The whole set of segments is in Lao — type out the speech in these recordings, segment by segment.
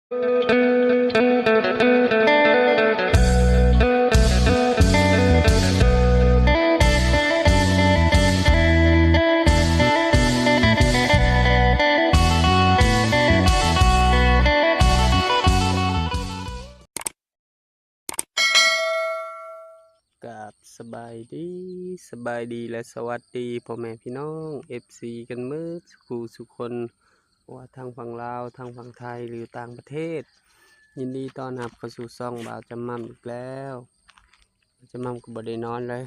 ກາບສະບາຍດີ, ສະບາຍດີ ແລະ ສະຫວັດດີພໍ່ແມ່ພີ່ນ້ອງ ເອັຟຊີ ກັນເໝິດສູ່ຜູ້ສູ່ຄົນ, ບໍ່ວ່າທາງຝັ່ງລາວ, ທາງຝັ່ງໄທ ຫຼື ຕ່າງປະເທດ. ຍິນດີຕ້ອນຮັບເຂົ້າສູ່ຊ່ອງບ່າວຈຳໝ່ຳອີກແລ້ວ. ຈຳໝ່ຳກໍບໍ່ໄດ້ນອນເລີຍ.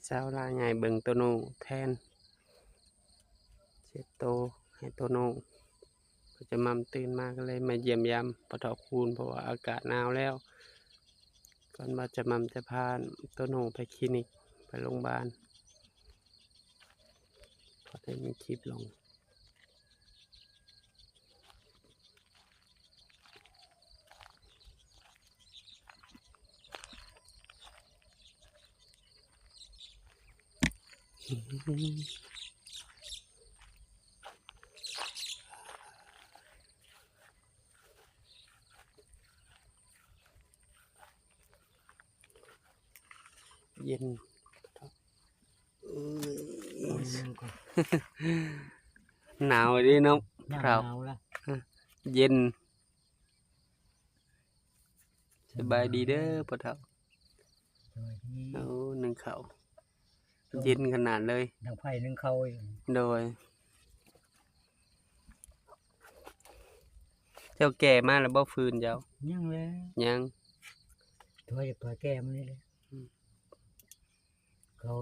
ສາວລາວໃຫຍ່ເບິ່ງໂຕໂນ້ແທນ ເຊັດໂຕໃຫ້ໂຕໂນ້. ກໍຈຳໝ່ຳຕື່ນມາກໍເລີຍມາຢ້ຽມຢາມພໍ່ເຖົ້າຄູນ ເພາະວ່າອາກາດໜາວແລ້ວ. ກ່ອນວ່າຈຳໝ່ຳຈະພາໂຕໂນ້ໄປຄລີນິກ ໄປໂຮງບານ ກໍໄດ້ມີຄລິບລົງ. ເຢັນ ເອີຍ ໂອ້ຍ ໜາວເດ້ເນາະ ໜາວ ພວກເຮົາ ໜາວລະ ເຢັນ. ສະບາຍດີເດີພໍ່ເຖົ້າ. ສະບາຍດີ. ໂອ້ ໜຶ້ງເຂົ້າ ເຢັນຂະໜາດເລີຍ. ດັງໄຟໜຶ້ງເຂົ້າຢູ່. ໂດຍ. ເຈົ້າແກ່ມາແລ້ວບໍ່ ຟືນເຈົ້າ? ຍັງແຫຼະ ຍັງ. ໂທຈະພາແກ່ມານີ້ແຫຼະ. ອືມ. ເຂົາ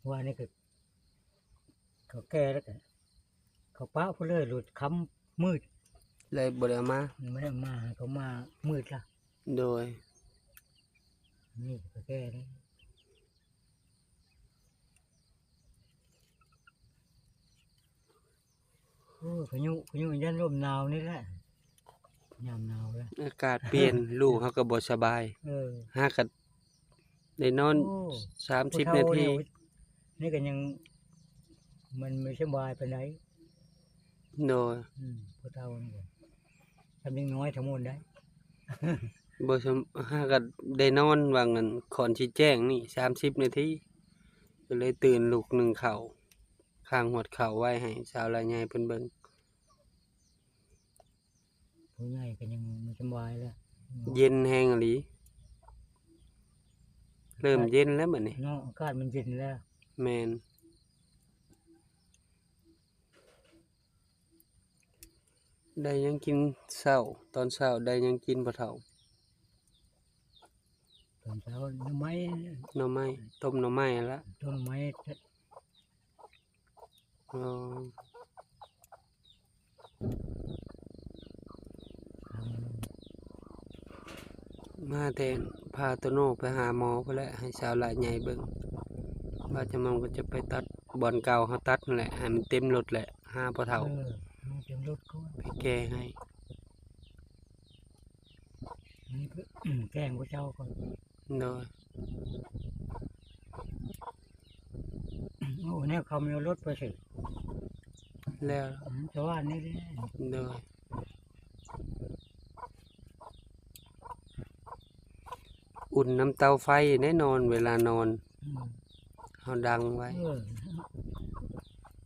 ວ່ານີ້ກໍ ເຂົາແກ່ແລ້ວກໍ ເຂົາປະພຸ້ນເລີຍ ຫຼຸດຄ່ຳມືດ ເລີຍບໍ່ໄດ້ເອົາມາ. ບໍ່ໄດ້ເອົາມາ ເຂົາມາມືດລະ. ໂດຍ. ນີ້ກໍແກ່ແລ້ວ. ໂອ້ຍ ພາຍຸ ພາຍຸຢ້ານລົມໜາວນີ້ແຫຼະ ຍາມໜາວແລ້ວ ອາກາດປ່ຽນ ລູກເຮົາກໍບໍ່ສະບາຍ. ເອີ ຫາກໍໄດ້ນອນ ໂອ້ ສາມສິບນາທີ ຜູ້ເຖົ້ານີ້ ນີ້ກໍຍັງ ມັນບໍ່ສະບາຍປານໃດ. ໂດຍ. ອືມ ຜູ້ເຖົ້ານີ້ກໍ ສ່ຳເດັກນ້ອຍທັງໝົດໄດ໋. ບໍ່ສ່ຳ ຫາກໍໄດ້ນອນຫວ່າງອັນ ກ່ອນຊິແຈ້ງນີ້ ສາມສິບນາທີ ກໍເລີຍຕື່ນລຸກໜຶ້ງເຂົ້າ ຂ້າງຫວດເຂົ້າໄວ້ໃຫ້ສາວລາວໃຫຍ່ເພິ່ນເບິ່ງ. ຜູ້ໃຫຍ່ກໍຍັງບໍ່ສະບາຍແຫຼະ ເຢັນແຮງອີ່ຫຼີ ເລີ່ມເຢັນແລ້ວບັດນີ້ເນາະ ອາກາດມັນເຢັນແລ້ວ. ແມ່ນ. ໄດ້ຫຍັງກິນເຊົ້າ? ຕອນເຊົ້າໄດ້ຫຍັງກິນພໍ່ເຖົ້າ? ຕອນເຊົ້າໜໍ່ໄມ້ ໜໍ່ໄມ້ ຕົ້ມໜໍ່ໄມ້ຫັ້ນລະ ຕົ້ມໜໍ່ໄມ້. ອໍ ມາແຕ່ພາໂຕໂນ້ໄປຫາໝໍພຸ້ນແຫຼະ ໃຫ້ສາວຫຼ້າໃຫຍ່ເບິ່ງ ວ່າຈະມອງກໍຈະໄປຕັດບ່ອນເກົ່າເຮົາຕັດຫັ້ນແຫຼະ ໃຫ້ມັນເຕັມລົດແຫຼະ ຫາພໍ່ເຖົ້າ ເອີ ໃຫ້ເຕັມລົດກ່ອນ ໄປແກ່ໃຫ້ ແກ່ໃຫ້ເຂົາເຈົ້າກ່ອນ. ໂດຍ. ໂອ້ ແນວເຂົາມີລົດໄປຊື່ ແລ້ວ ອືມ ສະຫວ່ານນີ້ແຫຼະ. ໂດຍ. ອຸ່ນນຳເຕົາໄຟແນ່ນອນ ເວລານອນ ອືມ ເຮົາດັງໄວ້. ເອີ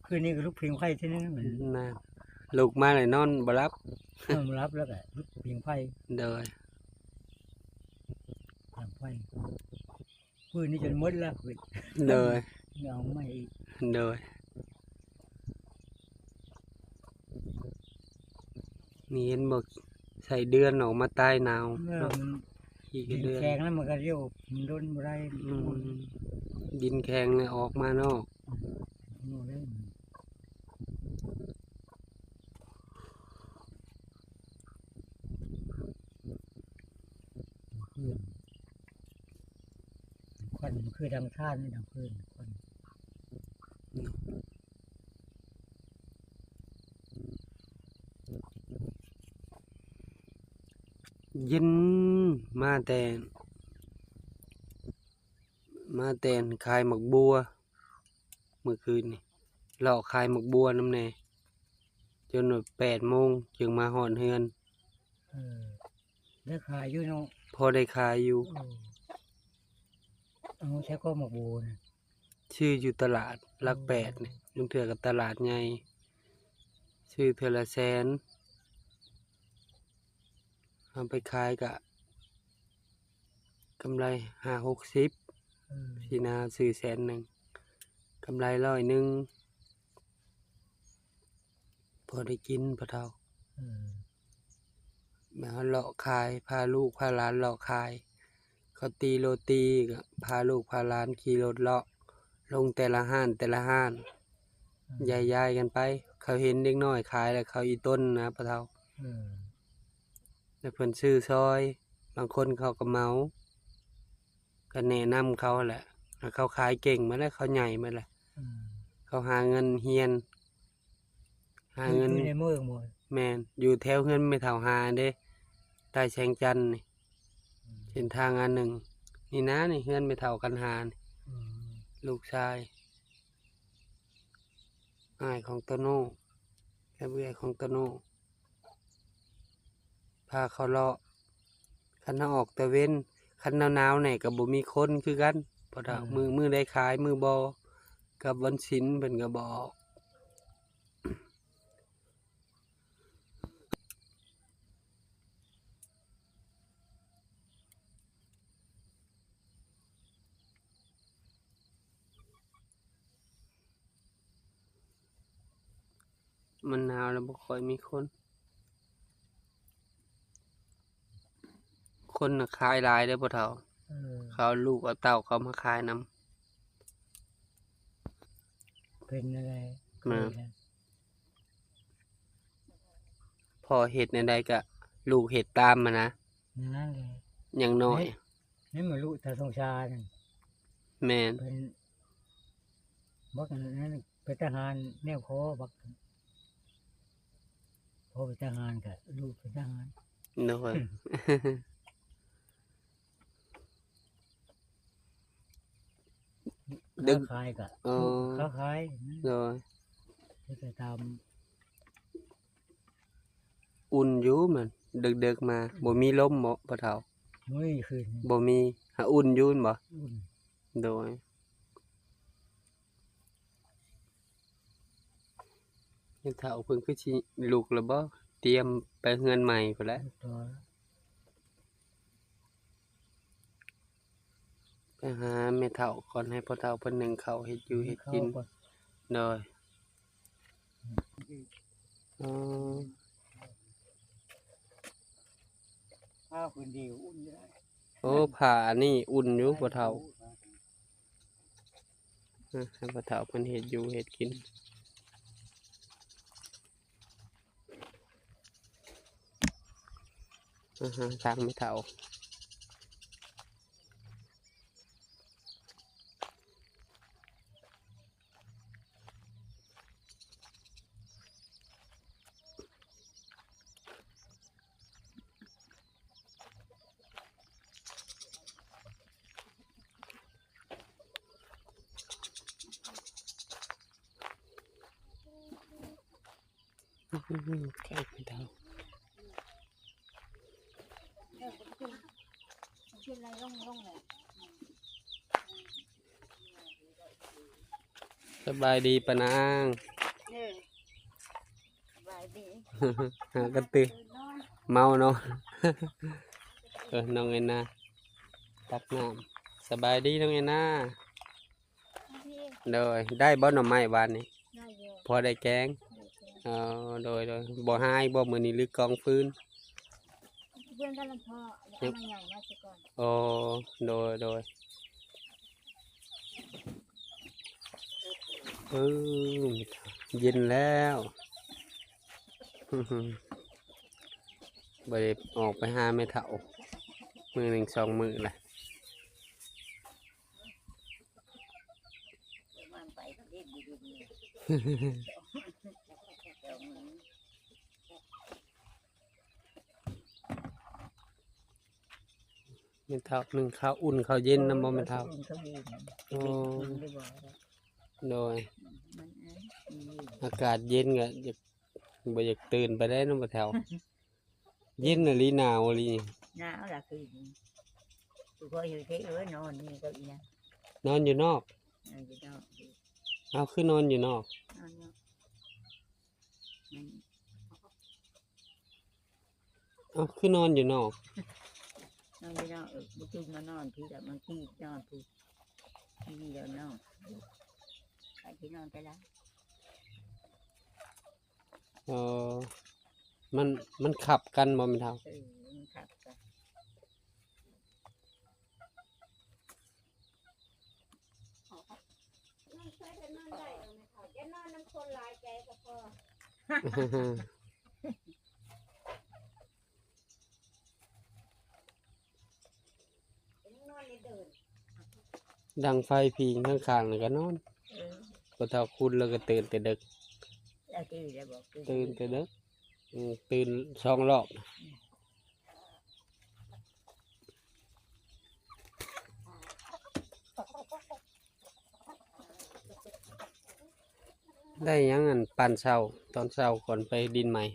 ຄືນນີ້ກໍລຸກຜິງໄຟທີໜຶ່ງ ນັ້ນ ລຸກມາແລ້ວນອນບໍ່ຫຼັບ ນອນບໍ່ຫຼັບແລ້ວກໍລຸກຜິງໄຟ. ໂດຍ. ດັງໄຟ. ຟືນນີ້ຈົນໝົດແລ້ວ ຟືນ. ໂດຍ. ເອົາໃໝ່ອີກ. ໂດຍ. ນີ້ເຫັນບໍ່ ໄສ້ເດືອນອອກມາຕາຍໜາວ ເອີ ເນາະ ມັນຂີ້ກະເດືອນ ແຂງແລ້ວມັນກໍຢູ່ ມັນດົນບໍ່ໄດ້. ອືມ ດິນແຂງແລ້ວອອກມານອກ. ອືມ ຄື ຄວັນ ຄືດັງຖ່ານນີ້ ດັງຟືນ ຄວັນ. ເຢັນ ມາແຕ່ ມາແຕ່ຂາຍໝາກບົວ ມື້ຄືນນີ້ ເລາະຂາຍໝາກບົວນຳແດ່. ຈົນວ່າແປດໂມງຈຶ່ງມາຮອດເຮືອນ. ເອີ ໄດ້ຂາຍຢູ່ເນາະ? ພໍໄດ້ຂາຍຢູ່. ເອີ ເອົາໃສ່ກອງໝາກໂບນະ? ຊື້ຢູ່ຕະຫຼາດຫຼັກແປດນີ້ ລາງເທື່ອກໍຕະຫຼາດໃຫຍ່ ຊື້ເທື່ອລະແສນ ເອົາໄປຂາຍກະກຳໄລຫ້າຫົກສິບ ເອີ ຊີ້ນະ ຊື້ແສນໜຶ່ງ ກຳໄລຮ້ອຍໜຶ່ງ ພໍໄດ້ກິນພໍ່ເຖົ້າ. ເອີ ແບບເຮົາເລາະຂາຍ ພາລູກພາຫຼານເລາະຂາຍ ເຂົາຕີໂລຕີກໍພາລູກພາຫຼານຂີ່ລົດເລາະ ລົງແຕ່ລະຮ້ານແຕ່ລະຮ້ານ ອືມ ຍ້າຍໆກັນໄປ. ເຂົາເຫັນເດັກນ້ອຍຂາຍແລ້ວເຂົາອີ່ຕົນນະພໍ່ເຖົ້າ. ເອີ ແລ້ວເພິ່ນຊື້ຊອຍ ບາງຄົນເຂົາກໍເໝົາ ກໍແນະນຳເຂົາຫັ້ນແຫຼະ. ເຂົາຂາຍເກັ່ງໝົດແລ້ວ ເຂົາໃຫຍ່ໝົດແລ້ວ. ອືມ ເຂົາຫາເງິນຮຽນ ຫາເງິນ ຢູ່ໃນເມືອງບໍ່? ແມ່ນ ຢູ່ແຖວເຮືອນແມ່ເຖົ້າຫາເດ້ ໃຕ້ແສງຈັນນີ້. ອືມ ເສັ້ນທາງອັນໜຶ່ງນີ້ນະ ນີ້ເຮືອນແມ່ເຖົ້າກັນຫານີ້. ອືມ ລູກຊາຍ ອ້າຍຂອງໂຕໂນ່ ແມ່ເອື້ອຍຂອງໂຕໂນ່ ພາເຂົາເລາະ. ຄັນເຮົາອອກຕາເວັນ ຄັນໜາວໆແດ່ກໍບໍ່ມີຄົນຄືກັນ ພໍ່ເຖົ້າ. ອືມ ມື້ ມື້ໃດຂາຍ ມື້ບໍ່ ກັບວັນສິນເພິ່ນກໍບໍ່ອອກ. ມັນໜາວແລ້ວບໍ່ຄ່ອຍມີຄົນ ຄົນນະຂາຍຫຼາຍເດ້ພໍ່ເຖົ້າ. ເອີ ເຂົາເອົາລູກເອົາເຕົ້າເຂົາມາຂາຍນຳ. ເປັນແນວໃດ? ແມ່ນ ພໍ່ເຮັດແນວໃດກະລູກເຮັດຕາມຫັ້ນນະ. ແນວນັ້ນແຫຼະ ຍັງນ້ອຍ. ໃນ ໃນມື້ລູກຕາສົງສານນັ້ນ. ແມ່ນ ເພິ່ນ ບັກນັ້ນເປັນທະຫານແນວພໍ ບັກ ພໍ່ເປັນທະຫານກະລູກເປັນທະຫານ. ໂດຍ ອືມ ດຶກ ຄ້າຂາຍກະ ເອີ ຄ້າຂາຍ. ໂດຍ ເຮັດໄປຕາມ ອຸ່ນຢູ່ ມັນເດິກໆມາ ອືມ ບໍ່ມີລົມບໍພໍ່ເຖົ້າ? ບໍ່ມີ ຄືນນີ້ ບໍ່ມີ ຫາອຸ່ນຢູ່ແມ່ນບໍ່? ອຸ່ນ. ໂດຍ ແມ່ເຖົ້າເພິ່ນຄືຊິລຸກແລ້ວບໍ? ຕຽມໄປເຮືອນໃໝ່ພຸ້ນແຫຼະ. ໄປຫາແມ່ເຖົ້າກ່ອນ ໃຫ້ພໍ່ເຖົ້າເພິ່ນໜຶ້ງເຂົ້າເຮັດຢູ່ເຮັດກິນ. ໂດຍ ອໍ ຜ້າພື້ນເດວອຸ່ນຢູ່ໄດ໋. ໂອ້ ຜ້າອັນນີ້ອຸ່ນຢູ່ພໍ່ເຖົ້າ. ອາ ໃຫ້ພໍ່ເຖົ້າເພິ່ນເຮັດຢູ່ເຮັດກິນ. ອາຫານທາງແມ່ເຖົ້າ. ສະບາຍດີປ້ານາງ. ເອີ ສະບາຍດີ. ຫາກັນຕື່ນ ເມົາເນາະ. ເອີ ນ້ອງແອນນາ ຕັກນ້ຳ. ສະບາຍດີນ້ອງແອນນາ. ໂດຍ ໄດ້ບໍ່ໜໍ່ໄມ້ວານນີ້? ໄດ້ຢູ່ ພໍໄດ້ແກງ. ໄດ້ແກງ. ອໍ ໂດຍໆ ບໍ່ຫາອີກບໍ່ມື້ນີ້ ຫຼືກອງຟືນ? ຟືນກໍລຳພໍ ເອົາມາຫຍັງມາຊະກ່ອນ. ອໍ ໂດຍໆ ເອີ ເຢັນແລ້ວ. ບໍ່ໄດ້ອອກໄປຫາແມ່ເຖົ້າ ມື້ໜຶ່ງສອງມື້ລະ. ແມ່ເຖົ້າໜຶ້ງເຂົ້າ ອຸ່ນເຂົ້າເຢັນນຳບໍ່ແມ່ເຖົ້າ? ໂອ້ ໂດຍ ອາກາດເຢັນກໍຢາກ ບໍ່ຢາກຕື່ນປານໃດເນາະ ບໍ່ເຖົ້າ. ເຢັນອີ່ຫຼີ ໜາວອີ່ຫຼີ. ໜາວລະຄືນນີ້ ຄືຂ້ອຍຢູ່ເທເອີຍ ນອນນີ້ກໍອີ່ນະ ນອນຢູ່ນອກ. ນອນຢູ່ນອກ. ເອົາ ຄືນອນຢູ່ນອກ? ນອນຢູ່ ມັນ ເອົາ ຄືນອນຢູ່ນອກ? ນອນຢູ່ນອກ. ເອີ ມື້ຄືນມານອນພີ້ລະ ມາກີນອນພີ້ ມີແລ້ວນອນ ໃຜຊິນອນແຕ່ລະ. ເອີ ມັນ ມັນຂັບກັນບໍ່ແມ່ເຖົ້າ? ເອີ ມັນຂັບກັນ. ດັງໄຟພິງຂ້າງໆ ນີ້ກໍນອນ. ເອີ ພໍ່ເຖົ້າຄຸນລາວກໍຕື່ນແຕ່ເດິກ. ລາວຕື່ນແລ້ວບໍ່? ຕື່ນແຕ່ເດິກ. ອືມ ຕື່ນສອງຮອບ. ໄດ້ຫຍັງອັນ ປັນເຊົ້າ ຕອນເຊົ້າກ່ອນໄປດິນໃໝ່?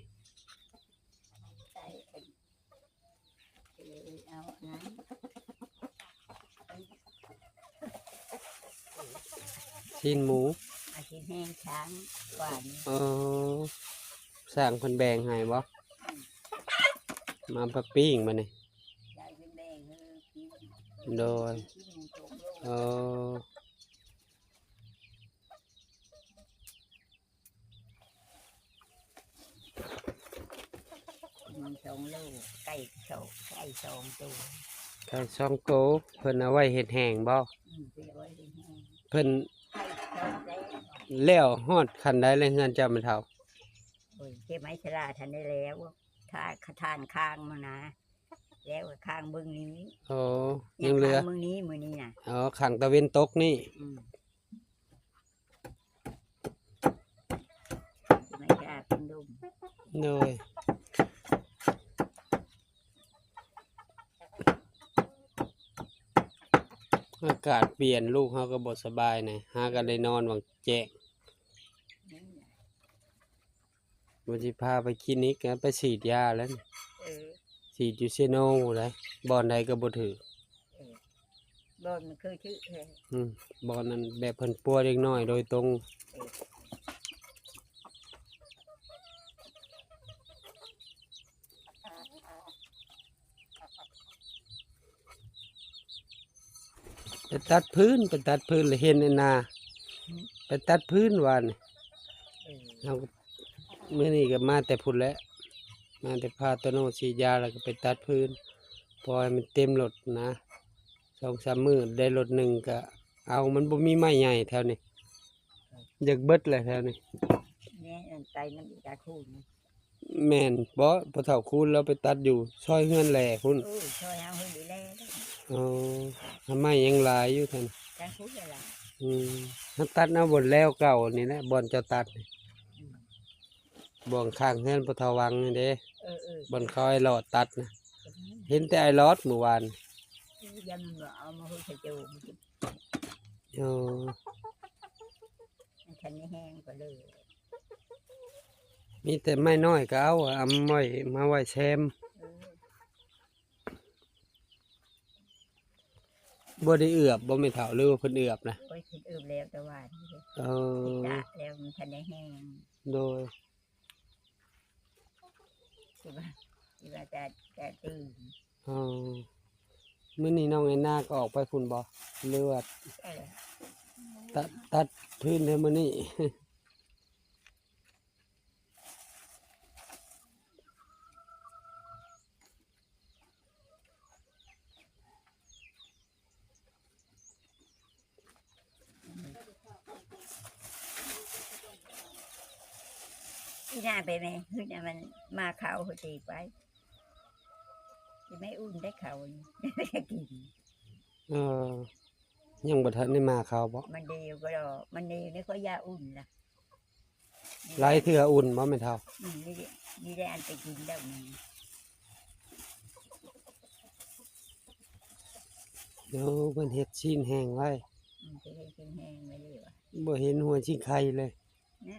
ຊີ້ນໝູ ອາ ຊີ້ນແຫ້ງຊ້າງຫວານ. ເອີ ຊ່າງເພິ່ນແບ່ງໃຫ້ບໍ່? ອືມ ມາປະປີ້ງບາດນີ້. ໂດຍ. ເອີ ມີສອງໂລ ໄກ່ສອງ ໄກ່ສອງໂຕ. ໄກ່ສອງໂຕ ເພິ່ນເອົາໄວ້ເຮັດແຫ້ງບໍ່? ອືມ ເພິ່ນເອົາໄວ້ເຮັດແຫ້ງ. ເພິ່ນ ໄກ່ສອງໂຕ ແລ້ວຮອດຂັ້ນໃດແລ້ວເຮືອນເຈົ້າແມ່ເຖົ້າ? ໂອ້ຍ ເກັບໄມ້ຊະລາທັນໄດ້ແລ້ວ ຖ້າ ຖ້າຄ້າງມານະ ແລ້ວຄ້າງເບິ່ງນີ້. ອໍ ຍັງເຫຼືອ ຍັງຄ້າງເບິ່ງນີ້ ມື້ນີ້ນະ. ອໍ ຂ້າງຕາເວັນຕົກນີ້. ອືມ ໄມ້ຊະລາເປັນດົງ. ໂດຍ. ອາກາດປ່ຽນ ລູກເຮົາກໍບໍ່ສະບາຍນະ ຫາກໍໄດ້ນອນຫວ່າງແຈ້ງ. ວ່າຊິພາໄປຄລີນິກ ໄປສີດຢາແລ້ວ. ເອີ ສີດຢູ່ເຊໂນໄດ໋ ບ່ອນໃດກໍບໍ່ຖືກ. ເອີ ບ່ອນມັນຄືຖືກແທ້. ອືມ ບ່ອນນັ້ນແບບເພິ່ນປົວເດັກນ້ອຍໂດຍຕົງ. ເອີ ໄປຕັດຟືນ ໄປຕັດຟືນ ລະເຫັນແອນນາ ໄປຕັດຟືນວານນີ້. ເອີ ເຮົາ ມື້ນີ້ກໍມາແຕ່ພຸ້ນແຫຼະ ມາແຕ່ພາໂຕໂນສີດຢາ ລະກໍໄປຕັດຟືນ ເພາະໃຫ້ມັນເຕັມລົດນະ ສອງສາມມື້ໄດ້ລົດໜຶ່ງກໍເອົາ. ມັນບໍ່ມີໄມ້ໃຫຍ່ແຖວນີ້ ຢາກເບິດແຫຼະແຖວນີ້. ແມ່ນ ອັນໄປນຳອີກາຄູນ. ແມ່ນ ບໍ່ ພໍ່ເຖົ້າຄູນລາວໄປຕັດຢູ່ຊອຍເຮືອນແຫຼພຸ້ນ. ເອີ ຊອຍເຮົາຫັ້ນແຫຼະ. ອໍ ໄມ້ຍັງຫຼາຍຢູ່ຫັ້ນ. ກາງຄູນຫຼາຍ. ອືມ ເຮົາຕັດເອົາບ່ອນແລ້ວເກົ່ານີ້ແຫຼະ ບ່ອນເຈົ້າຕັດນີ້. ອືມ ບ່ອນຂ້າງເຮືອນພໍ່ເຖົ້າວັງນີ້ເດ້. ເອີໆ ບ່ອນເຂົາອ້າຍຫຼອດຕັດນະ. ອືມ ເຫັນແຕ່ອ້າຍຫຼອດມື້ວານ. ເອີ ຢ້ານມັນບໍ່ເອົາມາໂຮດໃສ່ໂຈ. ອໍ ມັນທັນໄດ້ແຫ້ງກໍເລີຍ. ມີແຕ່ໄມ້ນ້ອຍກໍເອົາ ເອົາໄມ້ມາໄວ້ແຊມ. ເອີ ບໍ່ໄດ້ເອືອບບໍ່ແມ່ເຖົ້າ ຫຼືວ່າເພິ່ນເອືອບນະ? ໂອ້ຍ ເພິ່ນເອືອບແລ້ວແຕ່ວ່ານີ້ເດ້. ເອີ ເພິ່ນຕາກແລ້ວ ມັນທັນໄດ້ແຫ້ງ. ໂດຍ. ທີ່ວ່າ ທີ່ວ່າຈະ ຈະຕື່ມ. ອໍ ມື້ນີ້ນ້ອງແອນນາກໍອອກໄປພຸ້ນບໍ່ ຫຼືວ່າ ເອີ ຕັດ ຕັດຟືນແທ້ມື້ນີ້? ອີ່ໜ້າໄປແມ່ ຄືນະ ມັນມາເຂົ້າຫົວຕີໄປ ຊິໄດ້ອຸ່ນໄດ້ເຂົ້ານີ້ ກິນ. ເອີ ຍັງບໍ່ທັນໄດ້ມາເຂົ້າບໍ່? ມັນດີຢູ່ກໍດອກ ມັນດີໃນຂ້ອຍຢາກອຸ່ນລະ. ຫຼາຍເທື່ອອຸ່ນບໍ່ແມ່ເຖົ້າ? ອືມ ນີ້ ນີ້ໄດ້ອັນໄປກິນແລ້ວນີ້. ໂອ້ ເພິ່ນເຮັດຊີ້ນແຫ້ງໄວ້. ອືມ ເພິ່ນເຮັດຊີ້ນແຫ້ງໄວ້ເລີຍວ່າ. ບໍ່ເຫັນຫົວຊີ້ນໄຂ່ເລີຍ. ນະ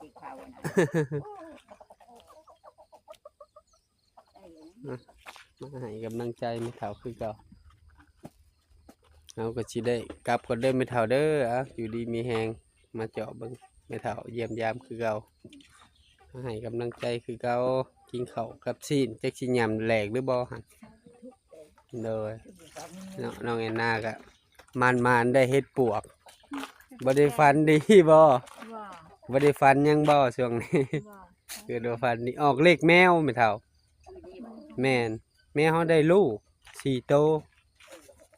ຕິເຂົານະ ມາໃຫ້ກຳລັງໃຈແມ່ເຖົ້າຄືເກົ່າ. ເຮົາກໍຊິໄດ້ກັບກ່ອນເດີແມ່ເຖົ້າເດີ. ເອົາ ຢູ່ດີມີແຮງ ມາເຈາະເບິ່ງແມ່ເຖົ້າ ຢ້ຽມຢາມຄືເກົ່າ ມາໃຫ້ກຳລັງໃຈຄືເກົ່າ. ກິນເຂົ້າກັບຊີ້ນ ຈັກຊິຫຍ້ຳແຫຼກຫຼືບໍ່ຫັ້ນ. ໂດຍ ເນາະ ນ້ອງແອນນາກະໝານໆ ໄດ້ເຫັດປວກ. ບໍ່ໄດ້ຝັນດີບໍ່? ບໍ່ ບໍ່ໄດ້ຝັນຫຍັງບໍ່ຊ່ວງນີ້? ບໍ່ ເກີດວ່າຝັນດີ. ອອກເລກແມວແມ່ເຖົ້າ. ແມ່ນ ແມວເຮົາໄດ້ລູກສີ່ໂຕ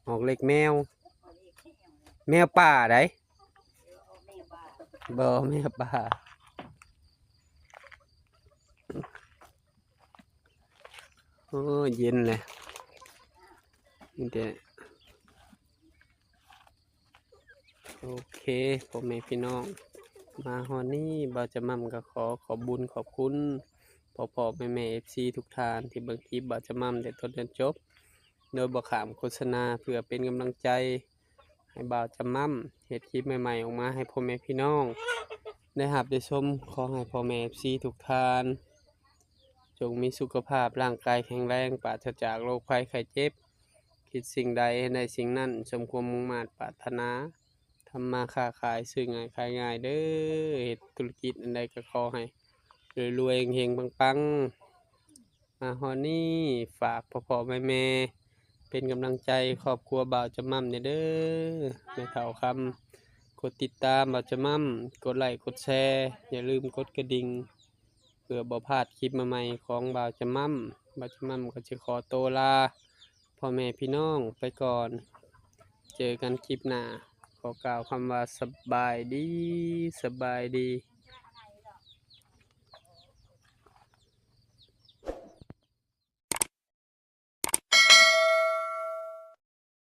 ອອກເລກແມວ. ແມວປ່າໃດ໋. ບໍ່ ແມວປ່າ. ໂອ້ ເຢັນແຫຼະ ມີແຕ່ ໂອເຄ ພໍ່ແມ່ພີ່ນ້ອງ ມາຮອດນີ້ ບ່າວຈະໝ່ຳກໍຂໍຂອບບຸນຂອບຄຸນພໍ່ໆແມ່ໆ ເອັຟຊີ ທຸກທ່ານທີ່ເບິ່ງຄລິບບ່າວຈະໝ່ຳແຕ່ຕົ້ນຈົນຈົບ ໂດຍບໍ່ຂ້າມໂຄສະນາ ເພື່ອເປັນກຳລັງໃຈໃຫ້ບ່າວຈະໝ່ຳເຮັດຄລິບໃໝ່ໆອອກມາໃຫ້ພໍ່ແມ່ພີ່ນ້ອງໄດ້ຮັບໄດ້ຊົມ. ຂໍໃຫ້ພໍ່ແມ່ ເອັຟຊີ ທຸກທ່ານ ຈົ່ງມີສຸຂະພາບຮ່າງກາຍແຂງແຮງ ປາສະຈາກໂລກໄພໄຂ້ເຈັບ ຄິດສິ່ງໃດໃຫ້ໄດ້ສິ່ງນັ້ນ ສົມຄວາມມຸ່ງມາດປາດຖະໜາ ທຳມາຄ້າຂາຍ ຊື້ງ່າຍຂາຍງ່າຍເດີ ເຮັດທຸລະກິດອັນໃດກໍຂໍໃຫ້ລວຍໆ ເຮັງໆ ປັງໆ. ມາຮອດນີ້ ຝາກພໍ່ໆແມ່ໆ ເປັນກຳລັງໃຈຄອບຄົວບ່າວຈະໝ່ຳແດ່ເດີ ແມ່ເຖົ້າຄຳ ກົດຕິດຕາມບ່າວຈະໝ່ຳ ກົດໄລ້ກົດແຊ ຢ່າລືມກົດກະດິ່ງ ເພື່ອບໍ່ພາດຄລິບໃໝ່ໆຂອງບ່າວຈະໝ່ຳ. ບ່າວຈະໝ່ຳກໍຈະຂໍໂຕລາພໍ່ແມ່ພີ່ນ້ອງໄປກ່ອນ ເຈີກັນຄລິບໜ້າ. ຂໍກ່າວຄຳວ່າສະບາຍດີ ສະບາຍດີ.